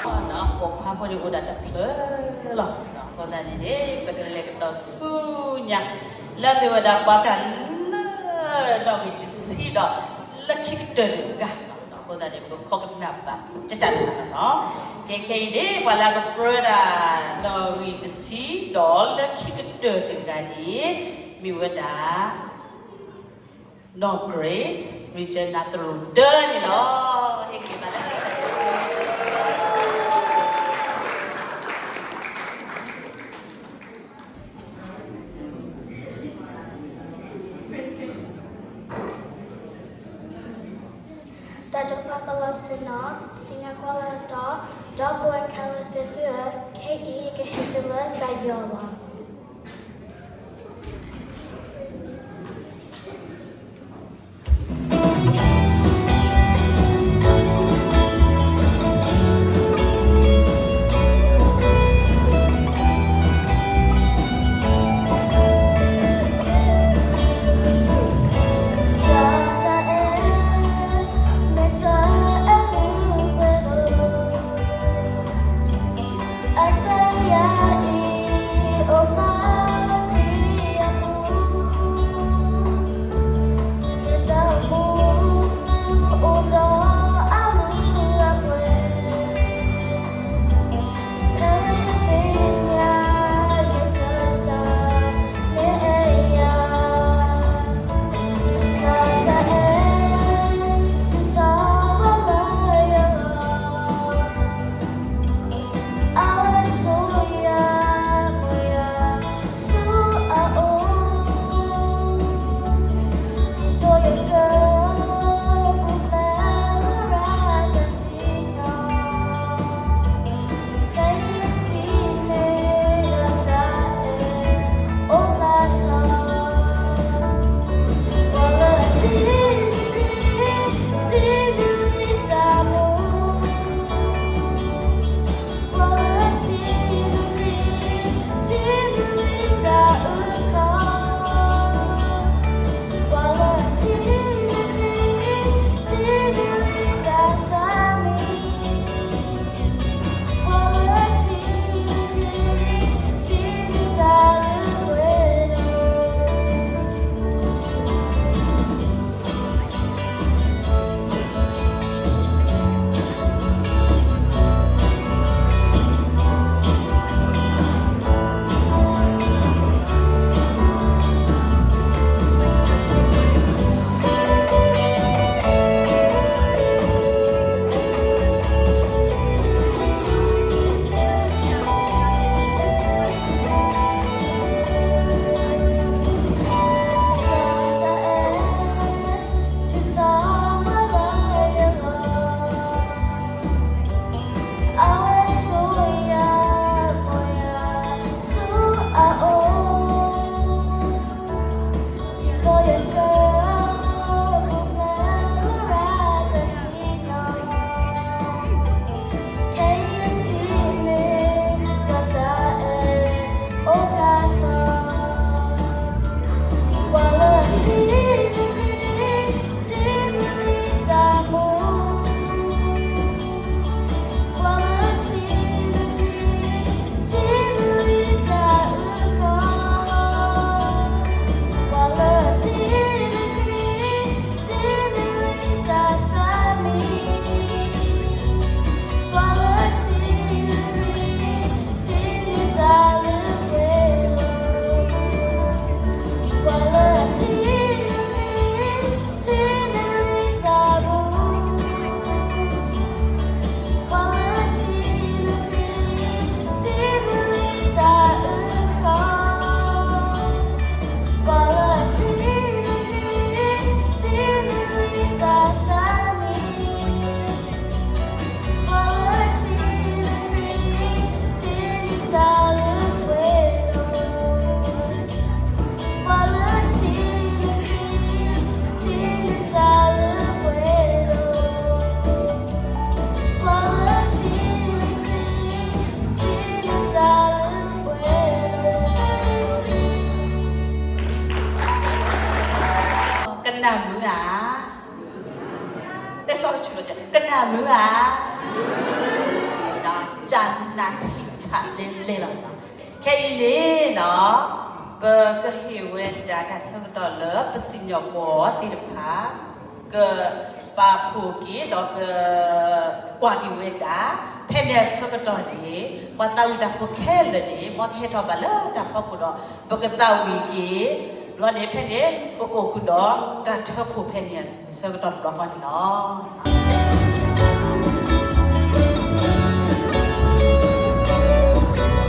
ပိာ်ခွါဖိန့ၣ်အိၣ်ဒၣ်တဖျၢၣ်လီၤ. အဃိသတးန့ၣ်န့ၣ် ပကလဲၤကဒီးဆူညါ လၢအမ့ၢ်ဝဲဒၣ်ပှၤတၢ်လၢ နီၣ်ဂံၢ်တဆံဒီး လၢခံကတၢၢ်တဂၤ, အဃိသတးန့ၣ် ပကခီကနၣ်ဘၣ် ကကနၣ်ဘၣ်လီၤ. ကဲခဲအံၤန့ၣ် ပှၤလၢအကပြၢဒၣ် နီၣ်ဂံၢ်တဆံဒီး လၢခံကတၢၢ်တဂၤန့ၣ် မ့ၢ်ဝဲဒၣ် နီၢ် Grace Regina သရူးတၢန့ၣ်လီၤ. ဟ့ၣ်ဂံၢ်ဘါလၢ တၢ်ဒိးပာ်ပလီၢ်ဆ့ၣ်နီၤ စံၣ်ညီၣ်ကွီၢ်လၢအတီၢ် ဒီပုၢ်ဝဲၢ်ခဲလၢာ်သ့ၣ်သုဧၢ, ခဲအံၤယကဟ့ၣ်သုလၢတၢ်ယီၤလီၤ. ကနၣ်မုာ်ဧါ, တဲတီဆူၣ်လီၤ, ကနၣ်မုာ်ဧါ, ဒီး ကနၣ်ထံဆးလဲလဲလီၤ. ခဲအံၤန့ၣ်နီၤ, ပကဟ့ၣ်ဝဲဒၣ်တၢ်ဆၢကတီၢ်လၢပစံၣ်ညီၣ်ကွီၢ်သ့ၣ်တဖၣ် ကပာ်ဖှိၣ်က့ၤဒီးကကွၢ်က့ၤဝဲဒၣ်, ဖဲန့ၣ်အဆၢကတီၢ်န့ၣ် ပှၤသးဝံၣ်တၢ်ဖိခဲလၢာ်န့ၣ် မ်ကဟဲထီၣ်ဘၣ်လၢတၢ်ဖီခိၣ်ဒီး ပကသးဝံၣ်က့ၤ, ဘျီန့ၣ်ဖဲန့ၣ် ပအိၣ်ဃုာ်ဒီးတၢ်ထၢဖှိၣ်ဖဲန့ၣ်အဆၢကတီၢ်တဘျီဃီန့ၣ်လီၤ. ပက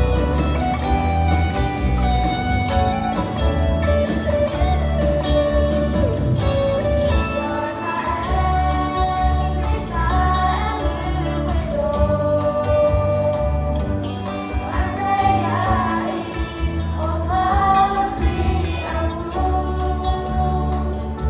ဟ့ၣ်လီ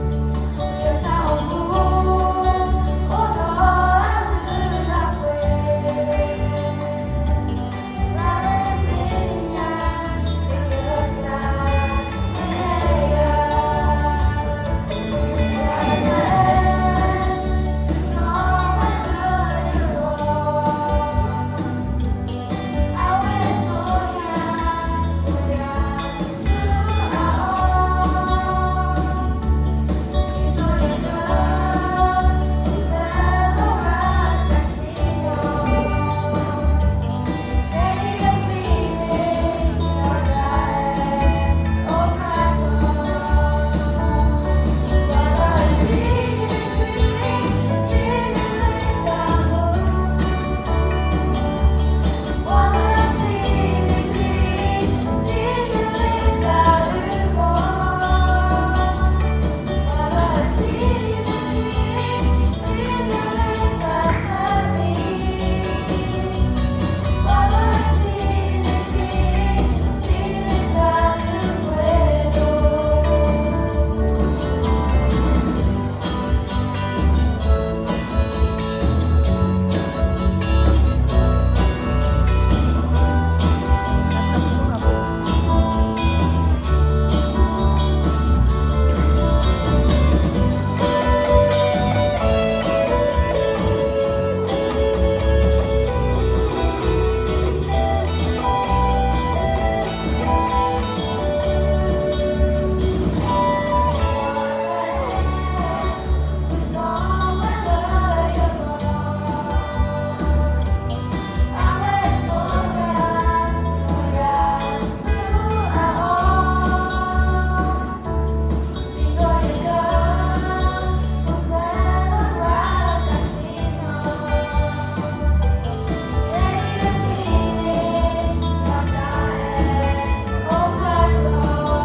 ၤက့ၤတၢ်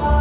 ဆၢ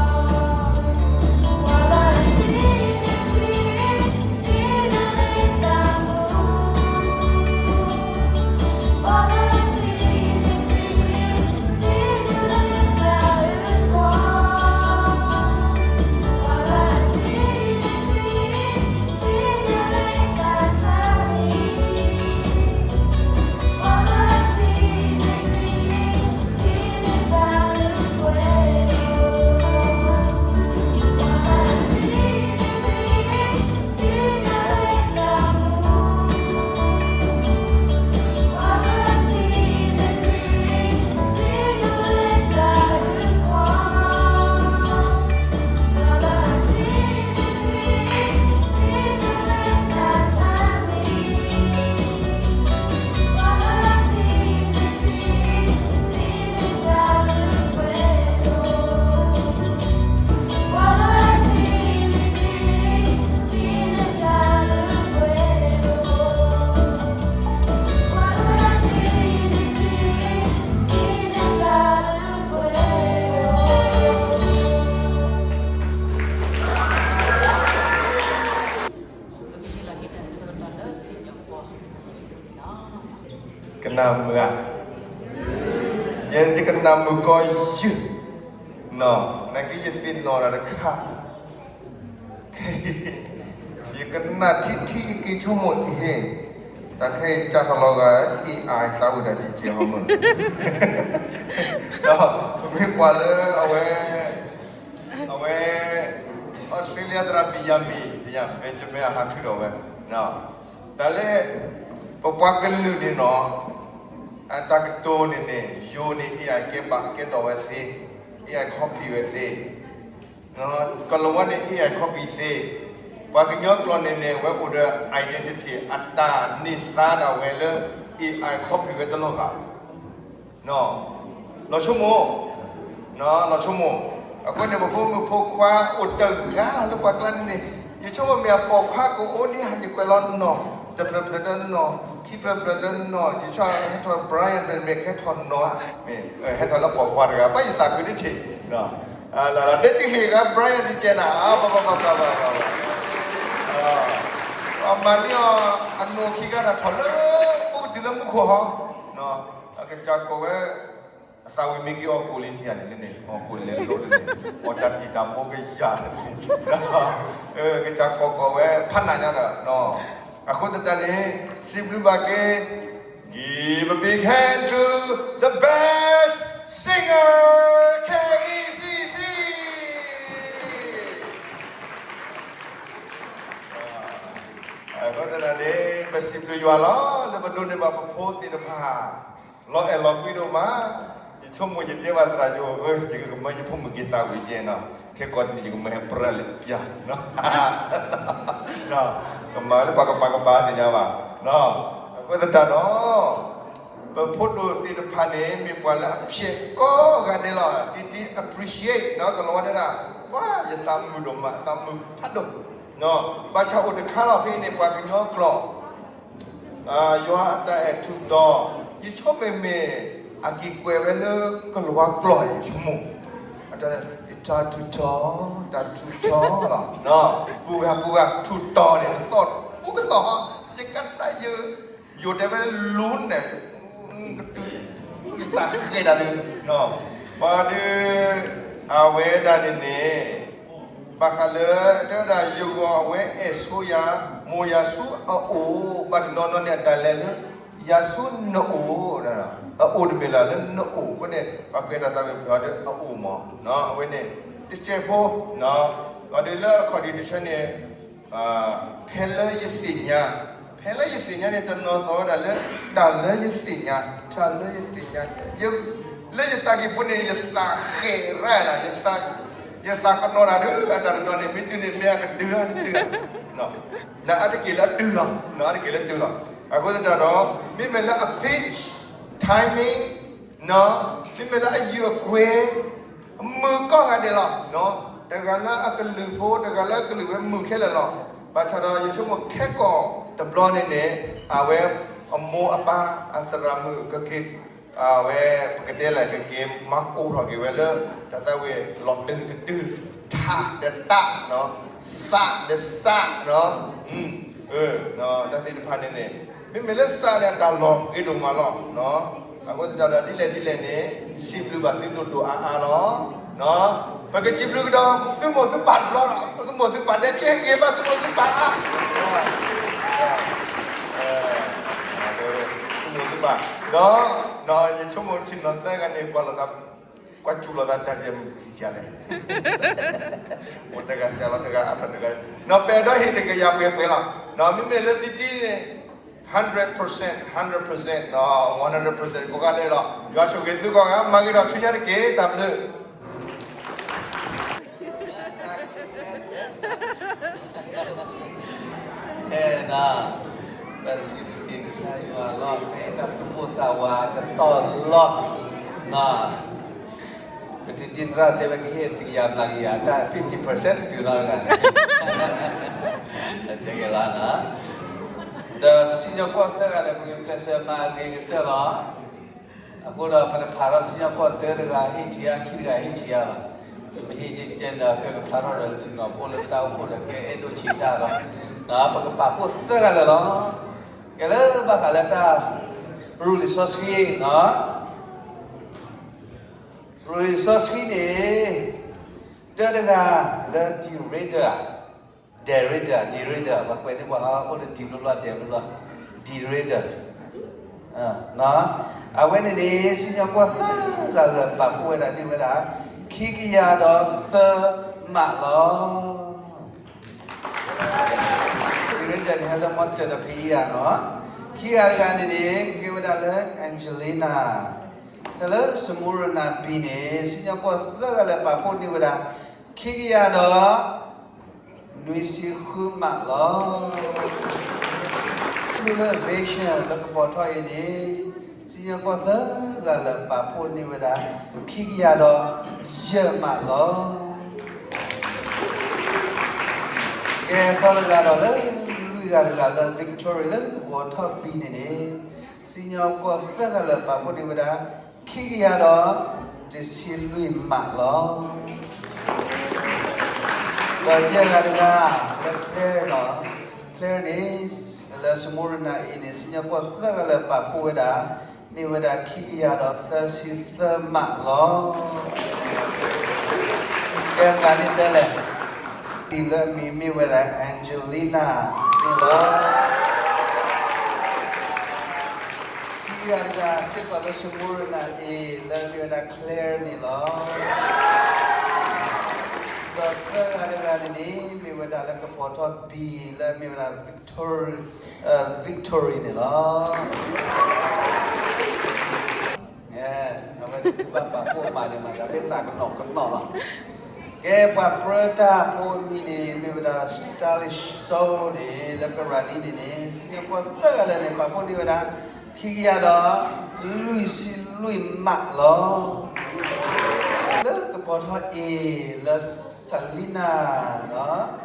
ကတီၢ်လၢစံၣ်ညီၣ်ကွီၢ်အစုပူၤန့ၣ်လီၤ. ကနၣ်မုာ်ဧါ, ယဲယကနၣ်မုာ်ကီးယုၢ်, နာ်က့ယသ့ၣ်နီၣ်တၢ်တခါ, ယကနၣ်ထံထံယက့ၤဆိကမိၣ်အံၤ, တၢ်ခဲအံၤစးထီၣ်လီၤဂာ် AI သးဝံၣ်တၢ်ကဲကဲဟီမုၢ်, ဒီးပမ့ၢ်ကွၢ်လၢအဝဲ အဝဲ အီစထြ့လယါသရၣ် Benjamin, Benjamin အဟးထုးထီၣ်ဝဲ, တၢ်လၢ ပပှၤကလုာ်န့ၣ်နီၤ, အတၢ်ကတိၤန့ၣ်န့ၣ် ယိၤန့ၣ် AI ကဲဘၣ်ကဲဒိးဝဲသ့, AI copy ဝဲသ့, ကလၤဝါန့ၣ် AI copy သ့, ပှၤကညီကျိာ်န့ၣ်န့ၣ် အဝဲအိၣ်ဒီး identity အတၢ်န့ၢ်သါဒၣ်ဝဲလၢ AI copy ဝဲတလိၣ်ဃာ် လီၤဆိကမိၣ်, လီၤဆိကမိၣ်, အဃိန့ၣ် ပဖိမုၣ်ဖိခွါအိၣ်တဂၤလၢပှၤကျါန့ၣ်န့ၣ်, ယဆိကမိၣ်မ့ၢ်အပိာ်ခွါကအိၣ်ဒံးဟး ယကွဲးလီၤနီၢ်, တဖျၢၣ်ဖျၢၣ်လၢနီၢ်, ခံဖျၢၣ်ဖျၢၣ်လၢနီၢ်, ယဆိကမိၣ်ဟဲထီၣ် Brian မ့ၢ်ကဟဲထီၣ်နီၢ်ဧါ, မ့ၢ်ဟဲထီၣ်လၢပိာ်ခွါတဂၤ ဘၣ်ယသးခုတထံး, လၢဒဲတဟ့ၣ်ဂၤ Brian ဒ်ကဲနၤ, ဘၣ်ဘၣ်ဘၣ်ဘၣ်ဘၣ်ဘၣ်, မၤန့ၢ်အီၤ အနီၢ်ခံဂၤတၢ်ထီၣ်လၢ အိၣ်ကတုၤလၢမူခိၣ်ဟီ, အကစၢ်ကိးဝဲ အသးဝံၣ်မ့ၢ်က့ၤအီၣ်ကိၣ်လံထံယၤန့ၣ်န့ၣ် အီၣ်ကိၣ်လဲၤလိၤန့ၣ်, အီၣ်တၢ်တံၢ်တၢ်ဘိကယၤန့ၣ်, ကစၢ်ကိးကိးဝဲဖးနးညါဒီး, အဃိသတးန့ၣ် စံးဘျုးဘၣ်က့ၤ Give a big hand to the best singer, K E C C. အဃိသတးန့ၣ် ပစံးဘျုးယွၤလီၤ လၢပဒိးန့ၢ်ဘၣ်ပဖိသ့ၣ်တဖၣ် လီၤအဲၣ်လီၤကွံဒိၣ်မး, ယဆိကမိၣ်ယတဲဘၣ်သရၣ်ယိၤဧၢ, ယကမၢယဖိမုၣ်က့ၤသးဝံၣ်ကဲနီၤ, ခဲကိးန့ၣ် ယကမၢဟဲပြၢလဲၣ်ပျၢ်, ကမၤလၢပှၤကပၤကပၤသ့ၣ်ညါဘၣ်, အဃိသတးဒီး ပဖိဒိၣ်သ့ၣ်တဖၣ်န့ၣ် မ့ၢ်ပှၤလၢအဖျဲးကိးဂၤဒဲးလီၤ, တံတံ appreciate နီၤ, ကလီၤဝါတဲဒၣ်, ပှၤယသးမုာ်ဒိၣ်မး, သးမုာ်ဖးဒိၣ်, ဘၣ်ဆၣ်အိၣ်တခါလီၤဖဲန့ၣ် ပှၤကညီကျိာ် ယွၤအတၢ်အဲၣ်ထူးတီၤ, ယဆိကမိၣ်မ့ၢ် အက့ၤကွဲးဝဲလၢကလၤဝါကျိာ် ယဆိကမိၣ်, ယတၢ်ထူးတီၤ, တၢ်ထူးတီၤလီၤ, ပူၤဂၤပူၤဂၤထူးတီၤန့ၣ် တသီၣ်, ပူၤကသီၣ်, ယကနၣ်ယ ယိၤတဲဝဲလၢလူန့ၣ်, ကတုၤ, ယသးဃဲၤတၢ်ဒုး, ပှၤဒုး, အဝဲဒၣ်န့ၣ်န့ၣ်, ဘၣ်ဃးလၢ တဲဝဲဒၣ်ယဂီၢ်အဝဲအဲၣ်ဆိယၤ, မိၢ်ယၤဆူအအိၣ်, ဘၣ်တနီၤနီၤန့ၣ် အတၢ်လဲၤလၢ ယၤဆူနအိၣ်, အအိၣ်တမ့ၢ်လၢ လၢနအိၣ်အဃိန့ၣ် ပှၤကွဲးတၢ်သးဝံၣ်ပှၤဒီးအအိၣ်မး, အဝဲန့ၣ် တစဲးဖိ, ပှၤဒုးလၢအခီၣ်ဒံးတဆၢန့ၣ် ဖဲလၢယသ့ၣ်ညါ, ဖဲလၢယသ့ၣ်ညါန့ၣ် တနီၤသီၣ်ဝဲဒၣ်လၢ တၢ်လၢယသ့ၣ်ညါ, တၢ်လၢယသ့ၣ်ညါ, လၢယသးကံၢ်ပူၤန့ၣ် ယသးဃဲၤရၣ်, ယသးကနီၤတၢ်ဒုး အတၢ်တနီၤန့ၣ် မ့ၢ်တုၤန့ၣ် မ့ၢ်အကတုၤတတုၤ, နအါတက့ၢ်လၢအတုၤလီၤ, နအါတက့ၢ်လၢအတုၤလီၤ, အဃိသတးဒီး မ့မ့ၢ်လၢအ pitch, timing, မ့မ့ၢ်လၢအယုၢ်အကွဲၤ မုာ်ကိးဂၤဒဲးလီၤ, တဂၤလၢအကလုၢ်ဖိ တဂၤလၢအကလုၢ်ဝဲမုာ်ခဲလၢာ်လီၤ, ဘၣ်ဆၣ်ဒီးယဆိကမိၣ်ခဲကိာ်တဘျီန့ၣ်န့ၣ် အဝဲအမိၢ်အပၢ်အသရၣ်မုၣ်ကက့ၤ, အဝဲပကတဲလဲၣ် ကက့ၤမၤကိၢ်ထီၣ်က့ၤဝဲလၢ တၢ်သးဝံၣ်လီၤတုၤတတုၤ, ထးဒီးတး, သးဒီးစး, တၢ်သ့ၣ်တဖၣ်န့ၣ်န့ၣ် မ့မ့ၢ်လၢစးန့ၣ် အတၢ်လီၤဂ့ၤဒိၣ်မးလီၤ, အဃိသတးဒီးဒ်လဲၣ်ဒ်လဲၣ်န့ၣ် စံးဘျုးဘၣ်သုဒိၣ်ဒိၣ်အါအါလီၤ, ပကစံးဘျုးကဒီး သုမိၢ်သုပၢ်တဘျီလီၤ, သုမိၢ်သုပၢ်ဒဲကဲဂ့ၤဘၣ် သုမိၢ်သုပၢ်အါ သုမိၢ်သုပၢ်, ဒီး ယဆိကမိၣ်ဆ့ၣ်နီၤသၢဂၤန့ၣ် ကွၢ်လိာ်သး, ကွၢ်စူၢ်လိာ်သးတၢ်ဒဲးမုၢ်ကံၢ်စၢ်လဲၣ်, အိၣ်တဂၤစၢ်လီၤတဂၤအါထီၣ်တဂၤ, ဒီးပဲာ်ဒီးဟ့ၣ်တကယၤပှဲၤပှဲၤလီၤ, မ့မ့ၢ်လၢတံတံန့ၣ် hundred percent, hundred percent, one hundred percent ကိးဂၤဒဲးလီၤ, ယွၤဆိၣ်ဂ့ၤသုကိးဂၤ မၤဂ့ၤထီၣ်ဆူညါတက့ၢ်, တၢ်ဘျုး အဲၣ်ဒၣ်, ပစံးဘျုးက့ၤကစၢ်ယွၤလီၤ, ဖဲတၢ်သူၣ်ပိၢ်သးဝးအကတီၢ်လီၤ, ပတံတံသရၣ်တဲဝဲကဟ့ၣ်တကယၤဘျးကယၤ, တၢ် fifty percent တတုၤလီၤတဂၤ, တဲက့ၤလီၤ, ဒီးစံၣ်ညီၣ်ကွီၢ်သၢဂၤဒီး ပကကျဲးစၢးမၤအဂ့ၤကတၢၢ်လီၤ. အဃိဒီးပတဖးထီၣ်စံၣ်ညီၣ်ကွီၢ်တၢတဂၤဟ့ၣ်ထံဧါ, ခံတဂၤဟ့ၣ်ထံဧါဘၣ်, ပမ့ၢ်ဟ့ၣ်ကဲဒီး ကဖျါထီၣ်ဒီးတနီၤဖိလၢတၢ်အိၣ်ဖှိၣ်ဒီး ကအဲၣ်ဒိၣ်ဆံးတၢ်ဒီး, ပကပာ်ဖှိၣ်သၢဂၤလၢာ်လီၤ. ကဲလၢဘၣ်ဃးလၢတၢ် ရူလံာ်စီဆှံနီၤ, ရူလံာ်စီဆှံန့ၣ် တၢတဂၤလၢ derrider, derrider, derrider, ပှၤကွဲးန့ၢ်ပှၤဟီ အိၣ်လၢ D ဘျီဘျီ ဒဲးဘျီဘျီ, derrider, အဝဲန့ၣ်န့ၣ် စံၣ်ညီၣ်ကွီၢ်သၢဂၤလၢာ်ပာ်ဖှိၣ်ဝဲဒၣ်န့ၢ်ဝဲဒၣ် ခံကယၤဒီးသၢမးလီၤ. derrider န့ၣ် ဟဲလၢမီတၢၢ်ဒီးဖံးယၤနီၤ, ခံဂၤတဂၤန့ၣ်န့ၣ် ကဲဝဲ ဝဲဒၣ်လၢ Angelina, လၢ Smyrna B န့ၣ် စံၣ်ညီၣ်ကွီၢ်သၢဂၤလၢပာ်ဖှိၣ်န့ၢ်ဝဲဒၣ် ခံကယၤဒီး နွံဆံဃုမးလီၤ. ဖုလၢ Vision လၢကပီၤထီၣ်အံၤန့ၣ် စံၣ်ညီၣ်ကွီၢ်သၢဂၤလၢပာ်ဖှိၣ်န့ၢ်ဝဲဒၣ် ခံကယၤဒီး ယဲၢ်မးလီၤ. ကဲသီတဂၤဒီးလၢ လွံၢ်ဂၤတဂၤလၢ Victory လၢကပီၤထီၣ် B န့ၣ်န့ၣ် စံၣ်ညီၣ်ကွီၢ်သၢဂၤလၢပာ်ဖှိၣ်န့ၢ်ဝဲဒၣ် ခံကယၤဒီး တဆံလွံၢ်မးလီၤ. ဒီးယဲၢ်ဂၤတဂၤ လၢ Claire နီၤ, Claire န့ၣ် လၢ Smyrna A န့ၣ် စံၣ်ညီၣ်ကွီၢ်သၢဂၤလၢပာ်ဖှိၣ်ဝဲဒၣ် န့ၢ်ဝဲဒၣ်ခံကယၤဒီးသၢဆံသၢမးလီၤ. ကဲပှၤန့ၣ်တဲလဲၣ်, အံၤလၢအမံၤမ့ၢ်ဝဲဒၣ် Angelina န့ၣ်လီၤ. ခံဂၤတဂၤစ့ၢ်ကီးလၢ Smyrna A လၢအမ့ၢ်ဝဲဒၣ် Claire န့ၣ်လီၤ. ဒီးသၢဂၤတဂၤန့ၣ်န့ၣ် မ့ၢ်ဝဲဒၣ်လၢကပီၤထီၣ် B လၢအမ့ၢ်ဝဲဒၣ် Victory, Victory န့ၣ်လီၤ. အဝဲန့ၣ်သုဘၣ်ပာ်ဖှိၣ်မးန့ၣ် မၤသးဖဲသးကနီၤကနီၤလီၤ. ကဲပှၤပြၢတၢ်ဖိအမံၤန့ၣ် မ့ၢ်ဝဲဒၣ် Stylish Soul န့ၣ် လၢကရၤနံန့ၣ်န့ၣ် စံၣ်ညီၣ်ကွီၢ်သၢဂၤလၢာ်န့ၣ် ပာ်ဖှိၣ်န့ၢ်ဝဲဒၣ် ခံကယၤဒီး လွံၢ်ဆံလွံၢ်မးလီၤ. လၢကပီၤထီၣ် A လၢ Selena နီၤ,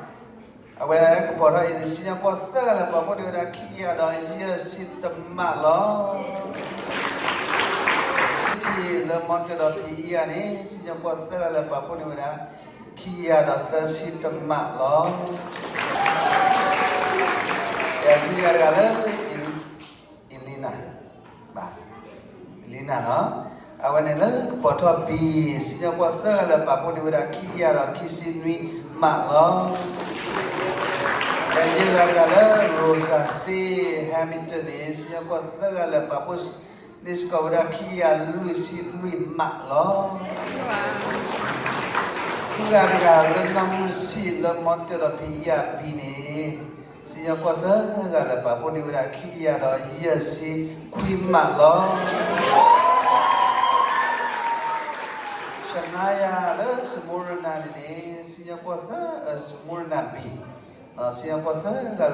အဝဲကပီၤထီၣ် A န့ၣ် စံၣ်ညီၣ်ကွီၢ်သၢဂၤလၢာ်ပာ်ဖှိၣ်န့ၢ်ဝဲဒၣ် ခံကယၤဒီးယဲၢ်ဆံတမးလီၤ. ထံလၢမီၤတၢၤဒီးဖံးယၤန့ၣ် စံၣ်ညီၣ်ကွီၢ်သၢဂၤလၢာ်ပာ်ဖှိၣ်န့ၢ်ဝဲဒၣ် ခံကယၤဒီးသၢဆံတမးလီၤ. ကဲလွံၢ်ဂၤတဂၤလၢ Elena, Elena နီၤ, အဝဲန့ၣ်လၢကပီၤထီၣ် B စံၣ်ညီၣ်ကွီၢ်သၢဂၤလၢာ်ပာ်ဖှိၣ်န့ၢ်ဝဲဒၣ် ခံကယၤဒီးခံဆံနွံမးလီၤ. ကဲယဲၢ်ဂၤတဂၤလၢ Rosa C Hamilton န့ၣ် စံၣ်ညီၣ်ကွီၢ်သၢဂၤလၢာ်ပာ်ဖှိၣ်န့ၢ်စ့ၢ်ကီးဝဲဒၣ် ခံကယၤလွံၢ်ဆံလွံၢ်မးလီၤ. ဃုဂၤတဂၤလၢ နီၢ်မုၢ်ဆံးလၢမီၤတၢၤဒီးဖံးယၤ B န့ၣ် စံၣ်ညီၣ်ကွီၢ်သၢဂၤလၢာ်ပာ်ဖှိၣ်န့ၢ်ဝဲဒၣ် ခံကယၤဒီးယဲၢ်ဆံခွံမးလီၤ. Shania လၢ Smyrna န့ၣ်န့ၣ် စံၣ်ညီၣ်ကွီၢ်သၢ, Smyrna B, စံၣ်ညီၣ်ကွီၢ်သၢဂၤ